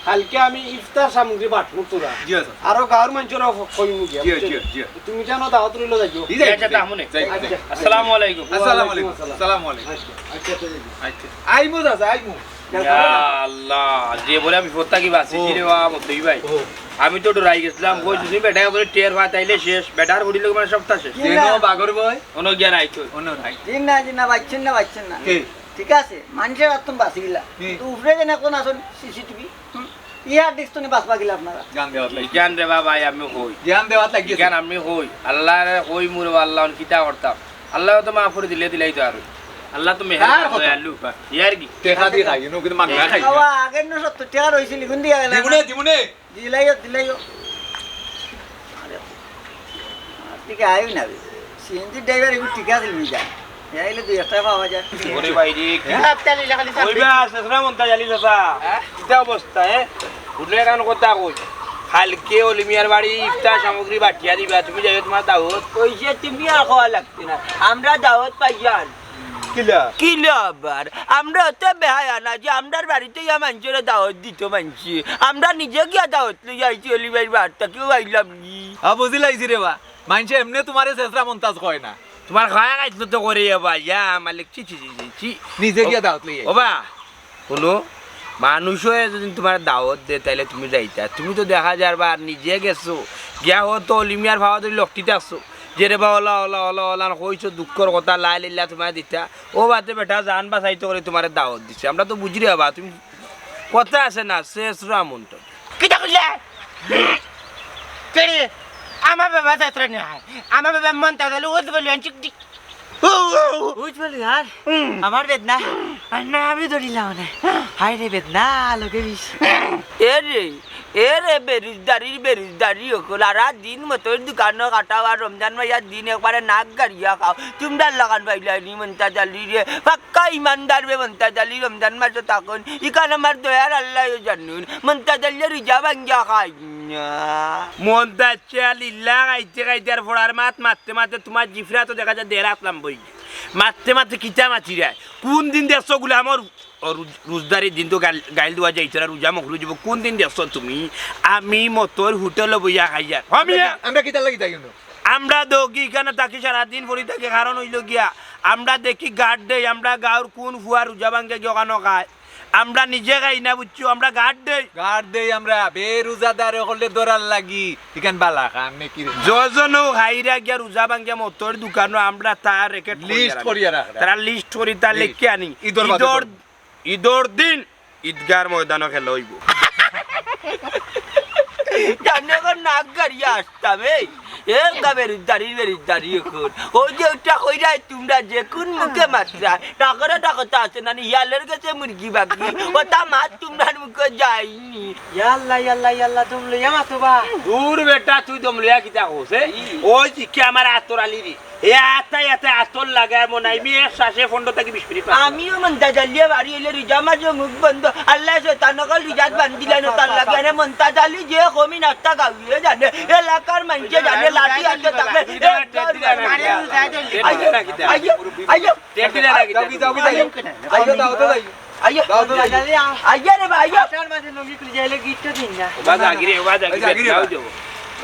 কাইলকে আমি ইফতার সামগ্রী বাটমু থুড়া। জি, আচ্ছা। আরো গাঁওর মানষরেও কইমু গিয়া, জি, বুঝছো? জি, জি। তুমি জানো দাওয়াত রইলো, যাইও। জি, যাই, আচ্ছা, যাই, তাহলে। যাই, যাই। আচ্ছা। আসসালামু আলাইকুম। আসসালামু আলাইকুম। আসসালামু আলাইকুম। আচ্ছা, আচ্ছা, আচ্ছা, যাই। আচ্ছা। আইমু দাদা, আইমু। ইয়া আল্লাহ, যে বড় বিপদ থাকি বাঁচিছি রে বা, মতই ভাই। ও। আমি তো ডরাই গেছিলাম, কই যদি বেটায় করে টের পায়, তাইলে শেষ। বেটার হুড়ি লোক মানে সবটা শেষ। জি না। যেন বাগর বয়। অনো গিয়া নাই তো। অনো নাই। জি না, জি না, বাইচ্ছেন না, বাইচ্ছেন না। কে? ঠিক আছে, মানষর আত্ম বাঁচি গেলা। হুম। কিন্তু উপরে যেন এখন আছইন সি সি টি ভি। হুম। ইয়ার ডিস্টনে বাঁচবা গেলা আপনারা। জান দেওয়াত লাগি। জ্ঞান রে বাবা, আমি কই। জ্ঞান দেওয়াত লাগি। জ্ঞান আমি কই। আল্লাহরে কই মুরে আল্লাহ, অন কিতা করতাম। আল্লাহ তো মাফ করি দিলে দিলাই তো আর। আল্লাহ তো মেহের কার কথা। দয়ালু। ইয়ার কি? টেকা দি খাই, ইনো কিন্তু মাগনা খাই। বাবা, আগের না সত্তর টেকা রইছিল, কোন দিয়া গেল? দিমুনে, দিমুনে। দিলাইও, দিলাইও। আরে, আমার দিকে আইও না রে। সি এন জি ড্রাইভার এগুলো ঠিক আছে, নিয়ে যায়। এই আইলে দুই একটা পাওয়া যায়। ওরে ভাই রে, কি হ্যাঁ? ওই বা, শেষরা মন্তাজ আলী চাচা। হ্যাঁ? কিতা অবস্থা, এ? উঠলে কান কথা কই। কাইলকে অলি মিয়ার বাড়ি ইফতার সামগ্রী বাটিয়া দিবা, তুমি যাইও তুমার দাওয়াত। ওই যে তুমি আর খাওয়া লাগতো না, আমরা দাওয়াত পাইয়ান। কিলা? কিলা আবার? আমরা অত বেহায়া না যে আমরার বাড়িত ইয়া মানষরে দাওয়াত দিতো মানষে। আমরা নিজে গিয়া দাওয়াত লইয়া আইছি অলি ভাইর বাড়িত, কেউ আইলাম নি। আ, বুঝিলাইছি রে বা। মানষে এমনে তুমারে শেষরা মন্তাজ কয় না। তুমার খায়া খাইছিল তো করে এ বা, ইয়া মালিক, ছি, ছি, ছি, ছি, ছি। নিজে গিয়া দাওয়াত লইয়া আইছি। ও বা, হুনো, মানুষে যদি তুমারে দাওয়াত দেয়, তাইলে তুমি যাইতা। তুমি তো দেখা যার বা নিজে গেছো, গিয়া অত অলি মিয়ার পাও ধরি লকটিত আছো। যে রে বা, অলা, অলা, অলা, অলা, কইছো দুঃখর কথা, লা ইলাহা ইল্লাল্লাহ তুমারে দিতা। ও বাতে বেটা জান বাঁচাইতে করি তুমারে দাওয়াত দিছে। আমরা তো বুঝি রে বা, তুমি কথা আছে না, শেষরা মন্তাজ। কিতা কইলে? কে রে? আমার বাস আছরা নি হায়। আমার বাবা মন্তাজ আলী উজ বলি আন চিক চিক। ও, ও, ও। উজ বলি আর হুম। আমার বেদনা। আর না আমি ধরিলাম না। হায় রে বেদনা, লগে বিষ। এ রে, এ রে বেরুজদারির বেরুজদারি অকল। আর দিন মতর দোকানো কাটাও আর রমজান মাইয়ার দিন একবারে নাক গাড়িয়া খাও। তুমরার লাখান পাইলায় নি মন্তাজ আলী রে। পাক্কা ইমানদার বে মন্তাজ আলী রমজান মাসো থাকইন। ইখান আমার দয়ার আল্লায়ও জানইন। মন্তাজ আলীয়ে রুজা ভাঙ্গিয়া খাইন না। মন্তাজ আলী ইলা খাইতে খাইতে আর ফড়ার মাত মাততে মাততে তুমার জিফরা তো দেখা যায় দেড় হাত লাম্বা অই গেছে। মাততে মাততে কিতা মাতিরায়? কুন দিন দেখছো গুলামর ও রুজ-, রুজদারির দিন তো গাইল, গাইল দেওয়া যাইতো না, রুজা মকরু অইযিবো। কুন দিন দেখছো তুমি? আমি মতর হোটেলো বইয়া খাইয়ার। হমিয়া? আমরা কিতার লাগি যাই হুনো? আমরা দেখি ইখানো থাকি সারাদিন পড়ি থাকি, কারণ অইলো গিয়া, আমরা দেখি গার্ড দেই, আমরা গাঁওর কুন ফুয়া রুজা ভাঙ্গে গিয়া অখানো খায়। আমরা নিজে খাই না, বুঝছো? আমরা গার্ড দেই। গার্ড দেই আমরা, বেরুজাদার অকলরে ধরার লাগি। ইখান বালা কাম নাকি রে? যজনও খাইরা গিয়া রুজা ভাঙ্গিয়া মতর দোকানো আমরা তার রেকর্ড লিস্ট করিয়া রাখরা। তারা লিস্ট করি তার লিস্ট। লেখি আনি। ঈদর বাদে ঈদর করবো। ঈদর দিন ঈদগার ময়দানো খেলা অইবো। জানো অখন নাক গাড়িয়া আসতাম, এই। এ গা বেরুজদারি, বেরুজদারি অখন। ওই যে ওটা কইরায় তুমরা যে কুন মুখে মাতরায়। ডাকরে ডাকতা আছে না নি, হিয়ালর গেছে মুরগি বাগি। ওটা মাত তুমরার মুখো যায়নি। ইয়াল্লা, ইয়াল্লা, ইয়াল্লা, দম লইয়া মাতো বা। দূর বেটা, তুই দম লইয়া কিতা কস, এ? ওই যে কি আমার আতর আলী রে। এ আতায় আতায় আতর লাগায় মনে হয়, আমি এক শ্বাসে পনেরো থাকি বিশ মিনিট মাতো। আমিও মন্তাজ আলীয়ে বাড়ি অইলে রুজা মাসো মুখ বন্ধ। আল্লায় শয়তান অকল রুজাত বান্ধিলাইন, তার লাগি আরে মন্তাজ আলী যে কমি নাস্তা খাওয়িয়ে জানে, এলাকার মাইনষে জানে, লাঠি আতে তাকে। আইও, আইও, আইও। টেক দিলে না কিতা? যাও কি, যাও কি, যাও কি? আইও, দাও তো যাই। আইও। দাও তো যাই। আইও রে বা, আইও। আষাঢ় মাসে লুঙ্গি খুলে যাইলে গিট্টু দিন না। ওবা জাগি রে, ওবা জাগি, ওবা জাগি রে। যাও যাও।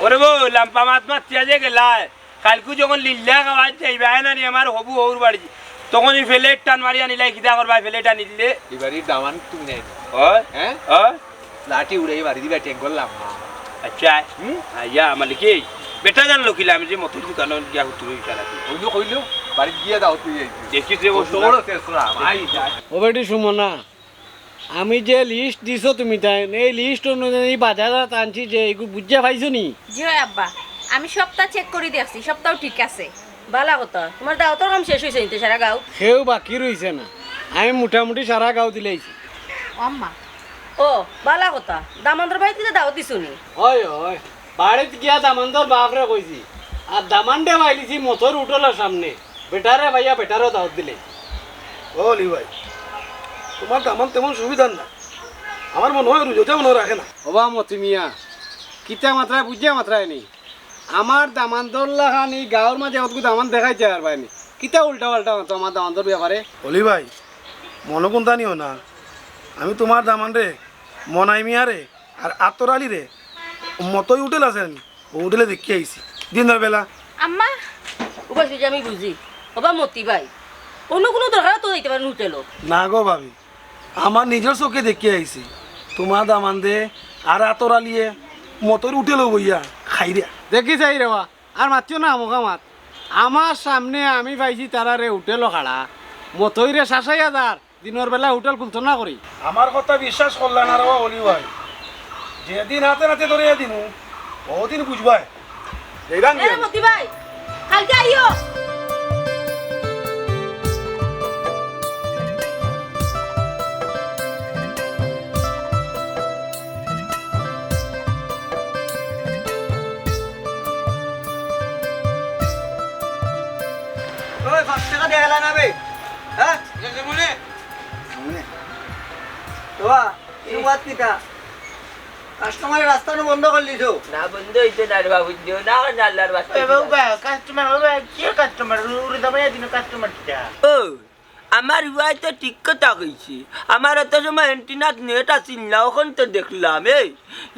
ওরে বউ, লাম্বা মাত মাতিয়া যে গেলায়। কাইলকু যখন লিল্লা খাওয়াত যাইবায় না নি আমার হবু হউর বাড়ি, তখন ই প্লেট টান মারিয়া নিলাই, কিতা করবায় প্লেট আনিলে? ই বাড়ির দামান তুমি নাই না। ওই? হ্যাঁ? ওই? লাঠি উড়াই মারি দিবা, টেঙ্গর লাম্বা। আচ্ছা। হুম? আইয়া, মালিক, এই বেটা জানলো কিলা আমি যে মতর দোকানো গিয়া হুতুরে ইশারা দিই? কইলো, কইলো, বাড়িত গিয়া দাওয়াত লই আইছি। দেখিস রে, ও কত বড় শেষরা, আই। ও বেটি সুমনা, আমি যে লিস্ট দিছো তুমি তাইন, এই লিস্ট অনুযায়ী বাজারহাট আনছি যে, এগু বুঝিয়া পাইছো নি? জি অয় আব্বা, আমি সবটা চেক করি দেখছি, সবটাউ ঠিক আছে। বালা কথা, তুমার দাওয়াতর কাম শেষ অইছে নি তে সারা গাঁও? কেউ বাকি রইছে না, আমি মোটামুটি সারা গাঁও দিলাইছি। ও আম্মা, ও, বালা কথা। দামান্দর বাড়িত কিতা দাওয়াত দিছো নি? অয়, অয়। বাড়িত গিয়া দামান্দর বাপরে কইছি। আর দামান্দরে পাইলিছি মতর হোটেলর সামনে। বেটারে পাইয়া বেটারেও দাওয়াত দিলে। ও অলি ভাই, তুমার দামান্দ তেমন সুবিধার না। আমার মনো অয় রুজাটা মনো রাখে না। ওবা মতি মিয়া, কিতা মাতরায় বুঝিয়া মাতরায় নি। আমার দামান্দর লাখান ই গাঁওর মাঝে অতগু দামান্দ দেখাইতে পারবায় নি। কিতা উল্টা পাল্টা মাতো আমার দামান্দর ব্যাপারে? অলি ভাই, মনো কুন্তা নিও না। আমি তুমার দামান্দরে মনাই মিয়ারে আর আতর আলীরে মতই হোটেল আছে নি, অউ হোটেলে দেখিয়া আইছি দিনর বেলা। আম্মা, ও কইছে যে আমি বুঝি। ওবা মতি ভাই, অন্য কুনু দরকারে তো যাইতা পারইন হোটেলো। না গো ভাবি, আমার নিজর চউখে দেখিয়া আইছি, তুমার দামান্দে আর আতর আলীয়ে মতর হোটেলো বইয়া খাইরা। দেখি চাই রে বা, আর মাতিও না আমোকা মাত। আমার সামনে আমি পাইছি তারারে হোটেলো খাড়া, মতইরে শাসাইয়া যার। দিনর বেলা হোটেল খুলতো না করি। আমার কথা বিশ্বাস করলা না রে বা অলি ভাই, যেদিন হাতে নাতে ধরিয়া দিমু, অদিন বুঝবায়। যাইরাম এ গিয়া। মতি ভাই, কাইলকে আইও। ওই, পাঁচ টেকা দিয়া গেলা না বে? হ্যাঁ? ওবা, ই ওয়াত কিতা? কাস্টমারে রাস্তা নু বন্ধ করি দিছো। না, বন্ধ অইতো না রে বাবু, দিও না, না, আল্লাহর ওয়াস্তে এ বাবু, দিও না। বা, কাস্টমার, ওবা, কিয়র কাস্টমার? উড়ে দাবাইয়া দিন কাস্টমার কিতা? ও, আমার ফুয়ায় তো ঠিক কথা কইছে। আমার অত সময় এন্টিনাত নেট আছিল না, অখন তো দেখলাম। এই,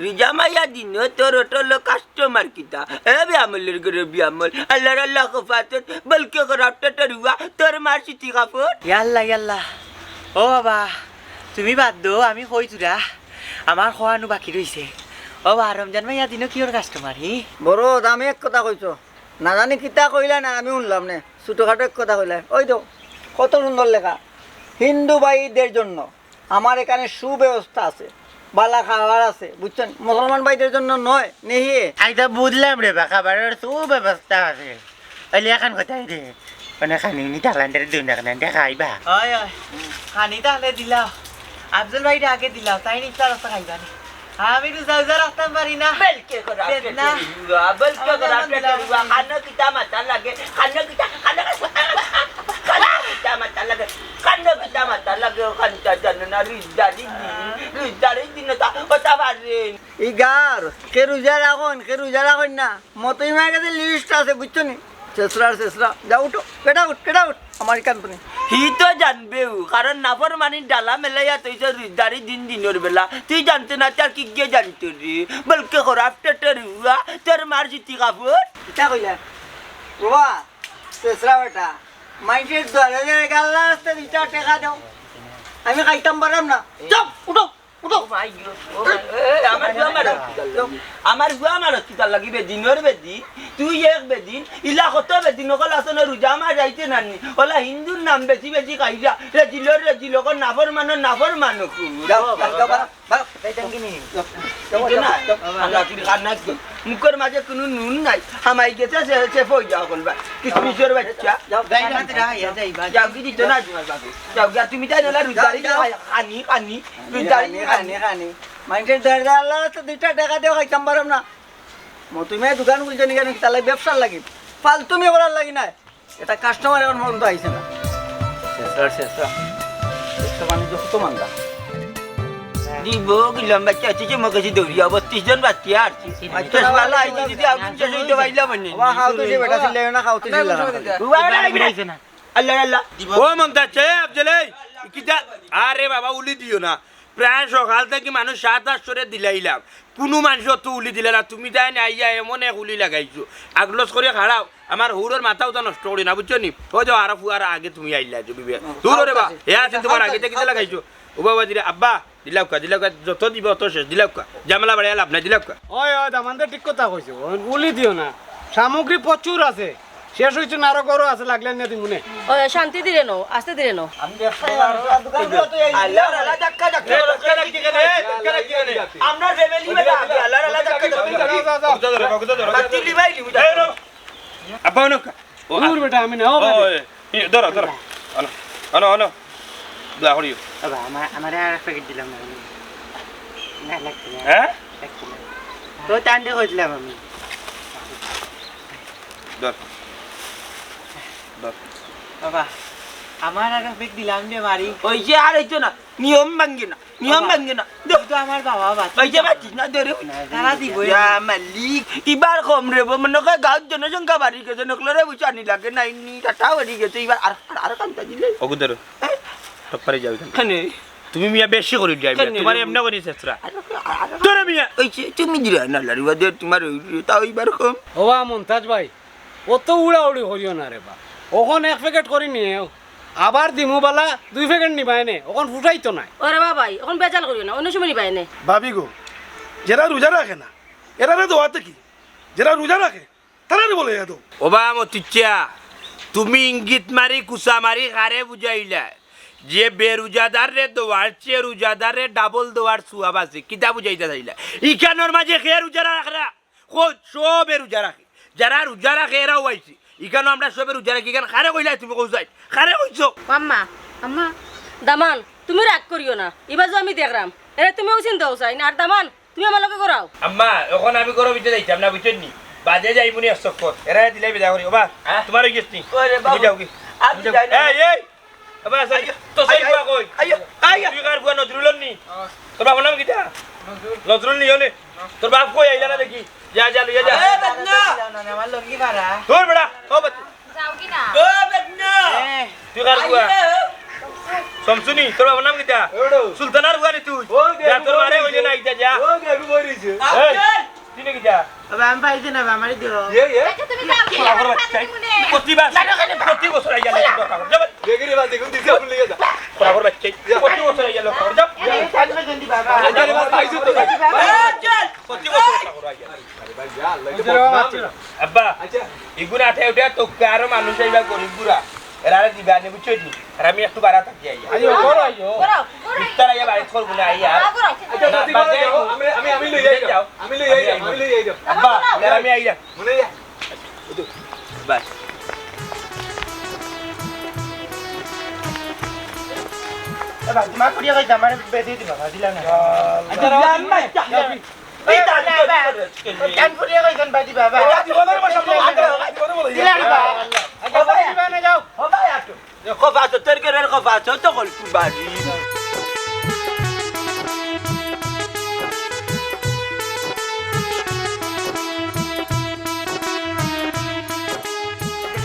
রুজা মাইয়া দিনো তোর অটো লো কাস্টমার কিতা? এ বেআমলর ঘরর বেআমল, আল্লাহর আল্লাহ কফাতর, বলকে করাপ্টেটের ফুয়া, তোর মার সিটি কাপড়। ইয়াল্লা, ইয়াল্লা। ও বাবা, তুমি বাদ দেও, আমি কই তুরা। আমার কওয়ানো বাকি রইছে। ও বা, রমজান মাইয়া দিনো কিয়র কাস্টমার, হি? বড় দামি এক কথা কইছো। না জানি কিতা কইলা না, আমি হুনলাম নে। ছোটখাটো এক কথা কইলা। ওই তো, কত সুন্দর লেখা। হিন্দু ভাইদের জন্য আমার এখানে সুব্যবস্থা আছে। বালা খাবার আছে, বুঝছনি? মুসলমান ভাইদের জন্য নয়, নেহি। আমি তো বুঝলাম রে বা, খাবারর তো ব্যবস্থা আছে। অইলে অখন কথায় রে, মানে খানি উনি থাকলাম, তারে দুন একখান দেখাইবা। অয়, অয়। খানি তাইলে দিলাও। আফজল ভাইরে আগে দিলাও, তাইন ইফতার অবস্থা খাইবা নি। আমি রোজা উজা রাখতাম পারি না। বেলকে করা বেদ না। পেটের রুয়া, বেলকে করা পেটের রুয়া, খানো কিতা মাথা লাগে, খানো কিতা, খানো, খানো কিতা মাথা লাগে, খানো কিতা মাথা লাগে, খানটা জানো না, রোজারি দিন, রোজারি দিন ওটা, ওটা পারেন। ইগার, কে রোজা রাখইন, কে রোজা রাখইন না, মতই মায়ের কাছে লিস্ট আছে, বুঝছো নি? শেষরা আর শেষরা, যাও উঠো, get out, get out, আমার company। হি তো জানবেউ, কারণ নাফরমানির ডালা মেলাইয়া তইছে রোজারি দিন দিনর বেলা। তুই জানতে না, তার কি গিয়ে জানতে রে? বলকে খরাপ টেটের হুয়া, তোর মার জুতি কাপড়। কিতা কইলা? বাবা, শেষরা বেটা, মাইনষের দুয়ারে দুয়ারে গাল্লা আসতে দুইটা টেকা দাও। আমি খাইতাম পারাম না। যাও, উঠো। উঠো। Oh my God, oh my God। এ, আমার ফুয়া মারো। আমার ফুয়া মারো, কিতার লাগি বেদিনর বেদিন? তুই এক বেদিন, ইলা কত বেদিন, অকল আছো না রোজা মাস আইতে নানি। অলা হিন্দুর নাম বেশি বেশি খাইরা। রেজিলর রেজিল, অকল নাফরমানর নাফরমান। যাও, যাও, যাও, যাও। যাও, যাও, যাও, যাও। মুখর মাঝে কুনু নুন নাই, হামাই গেছে সে, সে ফইজা অকল বা। কিসমিসর বাচ্চা। যাও, যাও, যাও। যাও, কি দিত না তোমার বাপে? যাও, যাও, তুমি তাই না রোজারি যাও, যাও। খানি, খানি। খানি, খানি, খানি। মাইনষের দুয়ারে দুয়ারে আল্লাহ তো দুইটা টেকা দিও খাইতাম পারাম না। মতুমিয়া দোকান খুলছে নি কেন? তাহলে ব্যবসার লাগি। ফালতুমি করার লাগি না। এটা কাস্টমার এখন পর্যন্ত আইছে না। শেষরা, শেষরা। ব্যবসা বাণিজ্য কত মান্দা। দিব গিলাম বাচ্চা, আছে যে মগেছি দৌড়িয়া, বত্রিশ জন বাচ্চা আর কি। আচ্ছা, ভালো আইছে যদি আমি শেষ হইতে পারলাম না। ওয়া, খাও তো যে বেটা ছিল না, খাও তো ছিল না। আল্লাহ, আল্লাহ। ও মন্তাজ সাহেব, আফজল এই, কিতা? আরে বাবা, উলি দিও না। প্রায় সকাল থাকি মানুষ সাত আটশোরে দিলাইলাম, কুনু মানুষ অত উলি দিলা না। তুমি তাইন আইয়া এমন এক উলি লাগাইছো, আগলস করি খাড়াও, আমার হউরর মাথা উতা নষ্ট করি না, বুঝছো নি? ওই যাও, আর ফুয়ার আগে তুমি আইলা যে বিবে। দূর রে বা, এ আছেন তোমার আগে থাকি লাগাইছো। ও বাবা দিলে, আব্বা, দিলাউক্কা, দিলাউক্কা, যত দিবা অত শেষ, দিলাউক্কা। ঝামেলা বাড়াইয়া লাভ নাই, দিলাউক্কা। ওই, ওই, দামান্দে ঠিক কথা কইছো, উলি দিও না, সামগ্রী প্রচুর আছে। শেষ হইছে না, আরো ঘরও আছে, লাগলে আনিয়া দিমুনে। ওই, শান্তি ধীরে নও, আস্তে ধীরে নও। আমি ব্যবসা আর দোকান গুলো তো এই আল্লাহ, আল্লাহ, ধাক্কা, ধাক্কা, এ, ধাক্কা লাগছে কেন? এ, ধাক্কা লাগছে কেন? আমরা ফ্যামিলি বেটা, আল্লাহ, আল্লাহ, ধাক্কা, ধাক্কা। যাও, যাও, যাও। বাতিল দিবাই, দিবি, এ, রো। আব্বা, অনো কা? ও, দূর বেটা, আমি না, ও ও, ভাই। এ, এ, ধরো, ধরো। আনো, আনো, আনো। দোয়া করিও। বাবা, আমার, আমারে আর এক প্যাকেট দিলাম না, না, লাগছে না। হ্যাঁ? লাগছে না। তো তানরে কইছিলাম আমি। ধর। ধর। বাবা, আমার আর এক প্যাকেট দিলাম রে মারি। ওই যে আর হইতো না, নিয়ম ভাঙ্গে না, নিয়ম বাবা, ভাঙ্গে না। তুই তো আমার বাবা, বাবা। ওই যে বাবা, ঠিক না, ধরে। তারা দিব। ইয়া মালিক, ইবার কম রে, মনে কয় গাঁওর জনসংখ্যা বাড়ি গেছে, নকলরে বুঝানি লাগে না, ইনি টাটা বাড়ি গেছে, ইবার আর, আর, আর কান্তা দিলে। ওগো ধরো। হ্যাঁ? টপ পারে যাও এখান থেকে। কেনে? তুমি মিয়া বেশি করি যাই মিয়া, কেনে তোমার রে? এমনি করি শেষরা। আর, আর, আর, ধরো মিয়া। ওই যে তুমি দিলা না, লাড়ুয়া দে, তোমার ওই, তাও ইবার কম। ওবা মন্তাজ ভাই, অত উড়াউড়ি করিও না রে বা। অখন এক প্যাকেট করি নিও, আবার দিমু বালা দুই প্যাকেট নিবায় নে, অখন ফুটাইতো নাই। ওরে বাবাই, অখন বেজাল করিও না, অন্য সময় নিবায় নে। ভাবি গো, যেরা রোজা রাখে না, এরারে দোয়াতে কি? যেরা রোজা রাখে, তারারে বলে এত। ওবা মতিচ্চা, তুমি ইঙ্গিত মারি, কুচা মারি কারে বুঝাইলা? যে বেরোজাদাররে দোয়ার চেয়ে রোজাদাররে ডাবল দোয়ার সুয়াব আছে, কিতা বুঝাইতা চাইলা? ইখানোর মাঝে কে রোজা রাখরা? কই, সবে রোজা রাখে। যারা রোজা রাখে এরাও আইছে। ইখানো আমরা সবে রোজা রাখি, ইখান কারে কইলা তুমি কও চাই? কারে কইছো? আম্মা, আম্মা। দামান, তুমি রাগ করিও না। ইবার যে আমি দেখরাম। এরে তুমিও চিন্তা চাই না। আর দামান, তুমি আমার লগে ঘুরাও। আম্মা, অখন আমি ঘরো ভিতরে যাইতাম না, বুঝছইন নি? বাদে যাইমুনি এক চক্কর। এরারে দিলাই বিদায় করি। ওবা, হ্যাঁ? তোমার অই গেছে নি? ওরে বাবা। তুমি যাও কি? আমি যাই না। এই, এই! আব্বা, আচ্ছা, আইয়ো, তো সেই আইয়ো, ফুয়া কই? আইয়ো, আইয়ো। তুই কার ফুয়া নজরুলর নি? হ্যাঁ। তোর বাবার নাম কিতা? নজরুল। নজরুল নি, অনে? তোর বাপ কই? আইলা না দেখি। যা, যা, লইয়া যা। এ, বেদনা। না, না, না, আমার লঙ্গি ভাড়া। তোর বেটা, ও বেটা। যাও কি না? ও বেদনা। এ। তুই কার ফুয়া? আইয়ো। শমসুনি, তোর বাবার নাম কিতা? এডো। সুলতানার ফুয়া নি তুই? ও, যা, তোর মারে কইছে না, ইতা যা। ও, গেগু বইরিছে। এই। আব্দুল। তুই নাকি যা? বাবা, আমি পাইছি না, বাবা, আমারে দিও। এ, এ। আচ্ছা, তুমি যাও, কি খোলা খবর বাচ্চা? প্রতি মাস, প্রতি বছর আইয়া লেখা দরকার। যাবে। দেখি রে, বাবা, দেখুন, দিছে, আপনি লিখে যা। খোলা খবর বাচ্চা। প্রতি বছর আইয়া লেখা দরকার। যাও। আরে, বাবা, পাইছো তো। বাবা, চল। প্রতি বছর লেখা খবর আইয়া। আরে ভাই, যা, আল্লাহ, আচ্ছা, বাবা, আচ্ছা। আব্বা, আচ্ছা। ইগুন আঠে উঠে তোকে আরো মানুষ আইবা গরিব গুড়া। এরারে দিবা নে, বুঝছো নি? আর আমি একটু বাড়া থাকি আইয়া। আইও, ঘরো আইও। ঘরো, ঘরো। ইফতার আইয়া বাড়িত করবো না আইয়া। হ্যাঁ, ঘরো। আচ্ছা, না, তুমি বাদে ঘরো যাও, আইও। আমি, আমি, আমি লই যাও, যাও। আমি লই যাও, যাও। আমি লই যাও। আব্বা, আর আমি আইয়া। মনে যায়। বাস। এ ভাই, তোমার করিয়া কইতাম, আমার বেশি দিবা, ভাজিলা না। আচ্ছা, জান ভাই, এই তার না, ভাই। জান করিয়া কইতাম, ভাজি বাবা। এটা জীবনের মশা, জীবনের মশা। দিলা রে বাবা। আচ্ছা, ভাই, দিবা না, যাও। ও ভাই, আসো। খোফা আছে, তোর ঘরের খোফা আছে, তো কল কুবারি।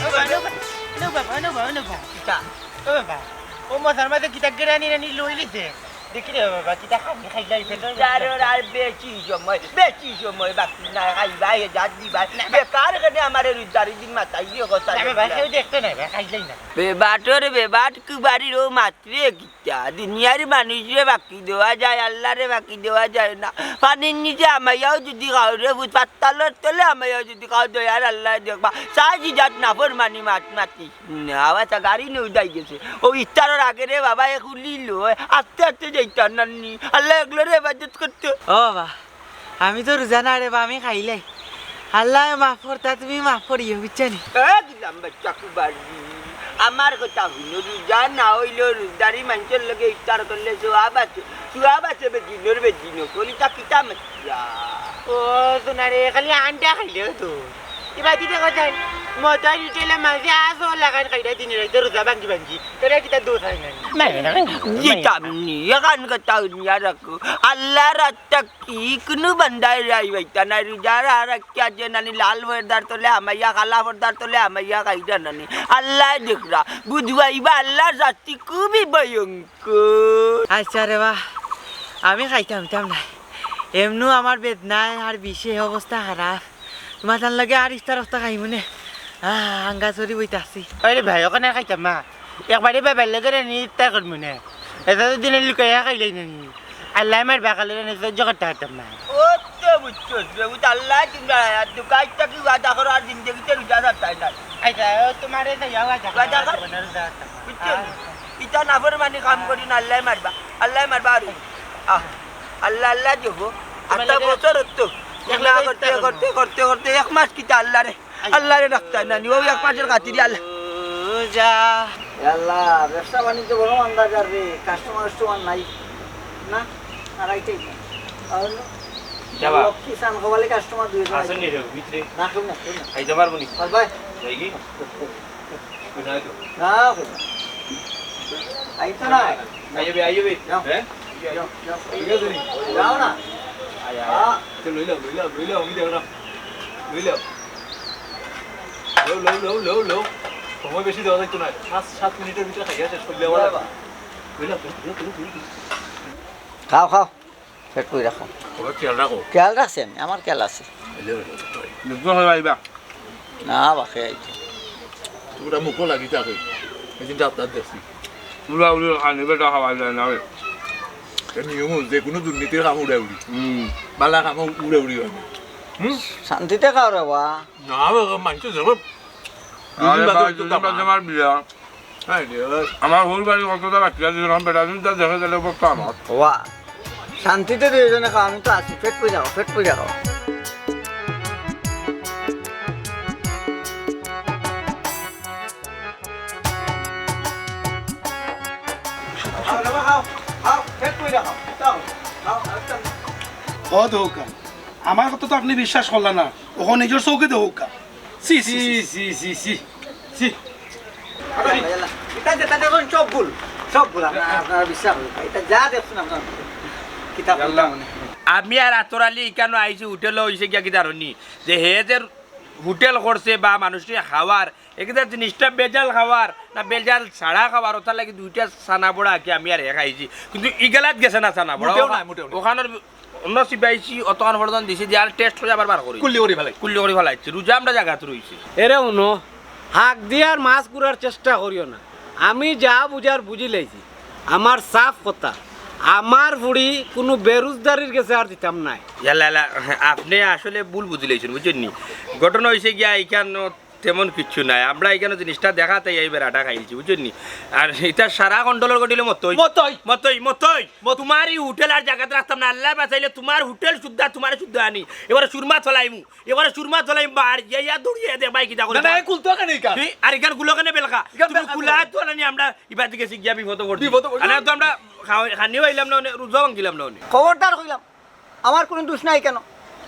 ও বাবা, ও বাবা, ও বাবা, ও বাবা। কিতা? ও বাবা, ও মশার মাঝে কিতা গেরানি রানি লইলিছে? দেখি রে বাবা, কিতা খাবি খাইলে এই পেটে? ইফতারর আর বেশি সময়, বেশি সময় বাকি নাই, খাইবা, হে জাত দিবা। না, না। বেকার কেনে আমারে রোজার দিন মাতাই দিয়ে কথা না, বাবা, কেউ দেখতো না, বাবা, খাইলেই না। বেবাটর বেবাট কুবারির ও মাতরে কিতা? দুনিয়ার মানুষরে বাকি দেওয়া যায়, আল্লাহরে বাকি দেওয়া যায় না। পানির নিচে হামাইয়াও যদি খাও রে, ফুট পাতালর তলে হামাইয়াও যদি খাও, দয়ার আল্লাহ দেখবা। সাজি জাত নাফরমানি মাত মাতি। না, আবার তা গাড়ি নিয়ে উদাই গেছে। ও ইফতারর আগে রে বাবা, এ খুলিল, আস্তে আস্তে যাইতাম নানি। আল্লাহ এগুলো রে হেফাজত করতো। ও বাবা, আমি তো রোজা না রে বা, আমি খাইলাই। আল্লাহ মাফ করতা, তুমি মাফ করিও, বুঝছো নি? এ দিলাম বাচ্চা কুবারি, আমার কথা হুনো, রোজা না অইলেও রোজাদারি মানষর লগে ইফতার করলে সওয়াব আছে, সওয়াব আছে বেদিনর বেদিন, কলিতা কিতা মাতিয়া। ও সোনা রে, খালি আন্ডা খাইলেও তো। এবার দিতে কথা, মজার হোটেলে মাঝে আসো লাগান খাইরা দিনে রাইতে রোজা ভাঙ্গি ভাঙ্গি। তোরা কিতা দোষ হয় না? দিতাম নি, এখান কথা হুনিয়া রাখো। আল্লাহর রাস্তা কি কুনু বান্দায় রাই বাইতা নাই, রোজা রাখিয়া যে নানি লাল পর্দার তলে হামাইয়া, কালা পর্দার তলে হামাইয়া খাইরা নানি। আল্লাহ দেখরা, বুঝবাইবা আল্লাহর শাস্তি খুবই ভয়ঙ্কর। আচ্ছা রে বা, আমি খাইতাম, খাইতাম না। এমনু আমার বেদনায় আর বিষে অবস্থা খারাপ। তোমার তার লগে আর ইফতার উফতার খাইমু নে। আহ, আঙ্গা চড়ি বইতাছি। আরে ভাই, ওখানে খাইতাম মা। একবারে বাবার লগে রানি ইফতার করমু নে। এটা তো দিনে লুকাইয়া খাইলাই নানি। আল্লাহ আমার বাকালে রানি সহ্য করতে পারতাম না। ও তো বুঝছো, বুঝছো, আল্লাহ তোমরা আর দোকান থাকি ওয়াদা করো আর জিন্দেগিতে রোজা ছাড়তাই না। আচ্ছা, ও তোমারে তো ইয়া ওয়াদা করো। ওয়াদা করো। জীবনে রোজা ছাড়তাম না। বুঝছো? আচ্ছা। ইতা নাফরমানি কাম করি না, আল্লাহ মারবা। আল্লাহ মারবা আর। আহ, আল্লাহ, আল্লাহ দেখো। আটটা বছর হতো। এক না মাস করতে, ইফতার করতে, করতে, করতে এক মাস কিতা আল্লাহ রে। আল্লাহ রে ডাকতা না নি, ও এক মাসের খাতিরে আল্লাহ। যা। এ আল্লাহ, ব্যবসা বাণিজ্য বড় মান্দা যার রে, কাস্টমার কাস্টমার নাই। না, আর আইতেই না। আর হলো, যাবা। লক্ষ্মী সান কপালে কাস্টমার দুইজন আসেন নি রে, ভিতরে? না, কেউ না, কেউ না। খাইতে পারবো নি? আর ভাই? যাই কি? না, আইতো না। আইবে, আইবে। যাও। হ্যাঁ? যাও, যাও। ঠিক আছে নি? যাও না। আয়, আয়, আয়। আ। তো লই লাও, লই লাও, লই লাও, আমি দেখলাম। লই লাও। লও, লও, লও, লও, লও। সময় বেশি দেওয়া যাইতো না। পাঁচ, সাত মিনিটের ভিতরে খাইয়া শেষ করলে আমার বাবা। লই লাও, লই লাও, লই লাও, লই লাও। খাও, খাও। পেট কই রাখো। ওরা খেয়াল রাখো। খেয়াল রাখছি আমি, আমার খেয়াল আছে। এই যে, দেখতে হয় ভাই বা। না, বাকি আইতো। তোমরা মুখও লাগি থাকে। এই দিন ডাক্তার দেখছি। উড়া উড়ি খানি বেটা খাওয়া যায় না রে। এ নিয়ম, যে কোনো দুর্নীতির কাম উড়ে উড়ি। হুম। বালা কাম উড়ে উড়ি হয় না। হুম? শান্তিতে খাও রে বা। না, বাবা, মানছে যাবো। আরে দুদিন বাদে ভাই, হয়তো দুদিন বাদে কাম। আমার বিয়া। হায় রে। আমার হুর বাড়ি কতটা বাকি আছে, যখন বেটা দিন তা দেখে গেলে অবস্থা আমার। ওয়া, শান্তিতে দুইজনে খাও, আমি তো আছি, পেট পুজা খাও, পেট পুজা খাও। খাও, খাও, খাও, পেট পুজা খাও, খাও, খাও, খাও। ও দোকান, আমার কথা তো আপনি বিশ্বাস করলেন না, ওখানে নিজের চোখে দেখুক। ছি, ছি, ছি, ছি, ছি, ছি। ছি। আরে, এটা যেটা দেখুন, সব ভুল। সব ভুল। আপনারা, আপনারা বিশ্বাস করুন। এটা যা দেখছেন, আপনারা কিতাব ইয়াল্লা। পড়তে মনে হয়। আমি আর আতর আলী ইকানো আইছি হোটেল অইছে গিয়া কিতা রনি, যে হে যে হোটেল করছে বা মানুষে খাওয়ার, এ কিতা জিনিসটা বেজাল খাওয়ার না বেজাল ছাড়া খাওয়ার, ওটার লাগি দুইটা ছানা বড়া আকি আমি আর হে খাইছি। কিন্তু ইগালাত গেছে না ছানা বড়া। মোটেও ওখা-, নাই, মোটেও নাই। ওখানোর অন্য সিপাইছি অতখান ফরদান দিছে যে আর টেস্ট করে আবার বার করি। কুল্লি করি ফেলাই। কুল্লি করি ফেলাইছে। রোজা আমরা জাগাত রইছে। এরে হুনো, হাক দিয়ার মাছ কুড়ার চেষ্টা করিও না। আমি যা বুঝার বুঝি লাইছি। আমার সাফ কথা, আমার ফুড়ি কুনু বেরুজদারির গেছে আর দিতাম নায়। ইয়াল্লা, ইয়াল্লা, আপনে আসলে ভুল বুঝি লাইছইন, বুঝছইন নি? ঘটনা অইছে গিয়া ইখান তেমন কিচ্ছু নাই, আমরা ইখানো জিনিসটা দেখাত আইয়া এই বেড়াটা খাইলছি, বুঝছইন নি? আর ইটা সারা কন্ট্রোলর গটিলে মতই। মতই। মতই, মতই। মত-, তুমার ই হোটেল আর জাগাত রাখতাম না, আল্লায় বাঁচাইলে তুমার হোটেল শুদ্ধা, তুমারে শুদ্ধা আনি। এবারে সুরমা চলাইমু, এবারে সুরমা চলাইমু, বার ইয়া ইয়া দৌড়িয়া দে ভাই, কিতা করে না, না, এই কুলতো কেনে ইখান? হি, আর ইখান গুলো কেনে বেলকা? ইখান তুমি বেলকা কুলা কেনে? তো আনি আমরা ইবার দিকে গিয়া বিপদে পড়ছি। বিপদে পড়ছি। আরে তো আমরা খাওয়া-, খানিও আইলাম না, মানে রোজা ভাঙিলাম না, মানে। খবরদার কইলাম, আমার কুনু দুষ নাই কেনে?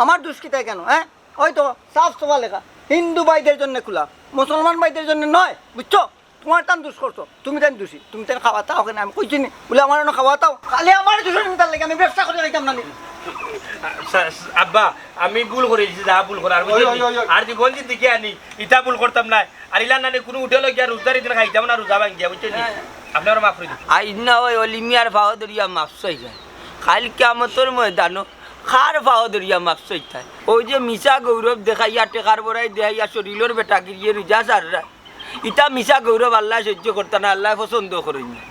আমার দুষ কিতা কেনে, হ্যাঁ? ওই তো সাফ সাফা লেখা, হিন্দু ভাইদের জন্য খোলা, মুসলমান ভাইদের জন্য নয়, বুঝছো? তুমার তান দুষ করছো, তুমি তান দুষী, তুমি তান খাওয়াতাও কেনে, আমি কইছি নি, বুলে আমার অনো খাওয়াতাও, খালি আমার দুষ নিতার লাগি আমি ব্যবসা করি খাইতাম না নি। সা-, আব্বা, আমি ভুল করি দিছি, যা ভুল করার, বুঝছইন নি? ওই, ওই, ওই। আর জীবন জিন্দেগি আনি, ইতা ভুল করতাম না। আর ইলা নানি কুনু হোটেলো গিয়া রোজার দিন খাইতাম না, রোজা ভাঙ্গিয়া, বুঝছইন নি? হ্যাঁ। আপনে আমারে মাফ করি দিন। আইজ না ওই অলি মিয়ার পাও ধরিয়া মাফ চাই যায়। কাইল কিয়ামতর ময়দানো কার পাও ধরিয়া মাফ চাইতায়? ওই যে মিছা গৌরব দেখাইয়া, টেকার বড়াই দেখাইয়া, শরীলর বেটাগিরিয়ে রোজা ছাড়রা। ইতা মিছা গৌরব আল্লায় সহ্য করতা না, আল্লায় পছন্দ করইন না।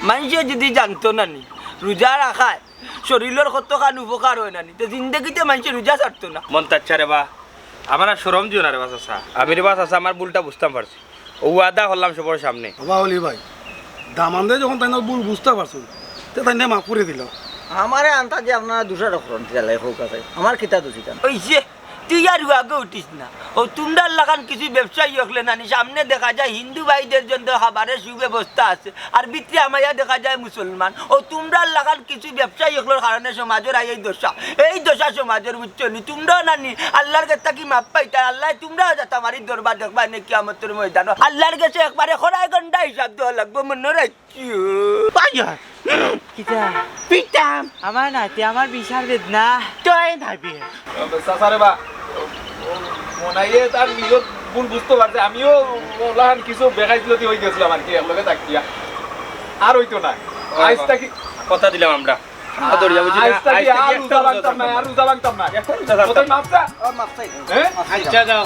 মাইনষে যুদি জানতো না নি, রোজা রাখায় শরীলর কতখান উপকার অয় না নি, তে জিন্দেগিতে মাইনষে রোজা ছাড়তো না। মন্তাজ রে বা, আমার আর শরম দিও না রে বা চাচা। আমি রে বা চাচা, আমার ভুলটা বুঝতাম পারছি। ও ওয়াদা করলাম সবর সামনে। ও বা অলি ভাই, দামান্দে যখন তাইনর ভুল বুঝতা পারছইন, তে তাইনরে মাফ করি দিলাও। আমারে আন্তাজে আপনারা দুষারোপ করইন, কিতা লাগে কউক্কা চাই? আমার কিতা দুষ ইখান? ওই যে, তুই আর উয়াগে উঠিস না। ও তুমরার লাখান কিছু ব্যবসায়ী অকলে নানি সামনে দেখা যায় হিন্দু ভাইদের জন্য খাবারের সুব্যবস্থা আছে, আর ভিতরে হামাইয়া দেখা যায় মুসলমান। ও তুমরার লাখান কিছু ব্যবসায়ী অকলর কারণে সমাজর আই এই দশা, এই দশা সমাজর, বুঝছো নি? তুমরাও নানি আল্লার গেছ থাকি মাফ পাইতায়, আল্লায় তুমরাও যাতা মারি ধরবা, দেখবায় নে কিয়ামতর ময়দানো। আল্লার গেছে একবারে খরায় গন্ডা হিসাব দেওয়া লাগবো, মনো রাখিও। ভাই, কিতা? পিটাম। আমার নাতি, আমার বিশাল বেদনা। তুই নাবি। চাচা রে বা, মনাইয়ে তার নিজর ভুল বুঝতো পারছে, আমিও ওলাখান কিছু বেকায়দাতি অই গেছিলাম আর কি, একলগে থাকিয়া। আর অইতো না। আইজ থাকি কথা দিলাম আমরা। আইজ থাকি আর রোজা ভাঙতাম না, আর রোজা ভাঙতাম না। একটা রোজা ছাড়তাম না। মাফ চা। ও, মাফ চাই। হ্যাঁ? আচ্ছা, যাও।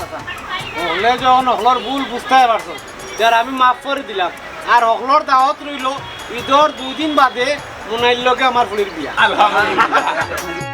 অকলে যখন অকলর ভুল বুঝতায় পারছো, তে আর আমি মাফ করি দিলাম। আর অকলর দাওয়াত রইলো, ইদর দুই দিন বাদে মুনাইর লগে আমার ফুড়ির বিয়া। আলহামদুলিল্লাহ।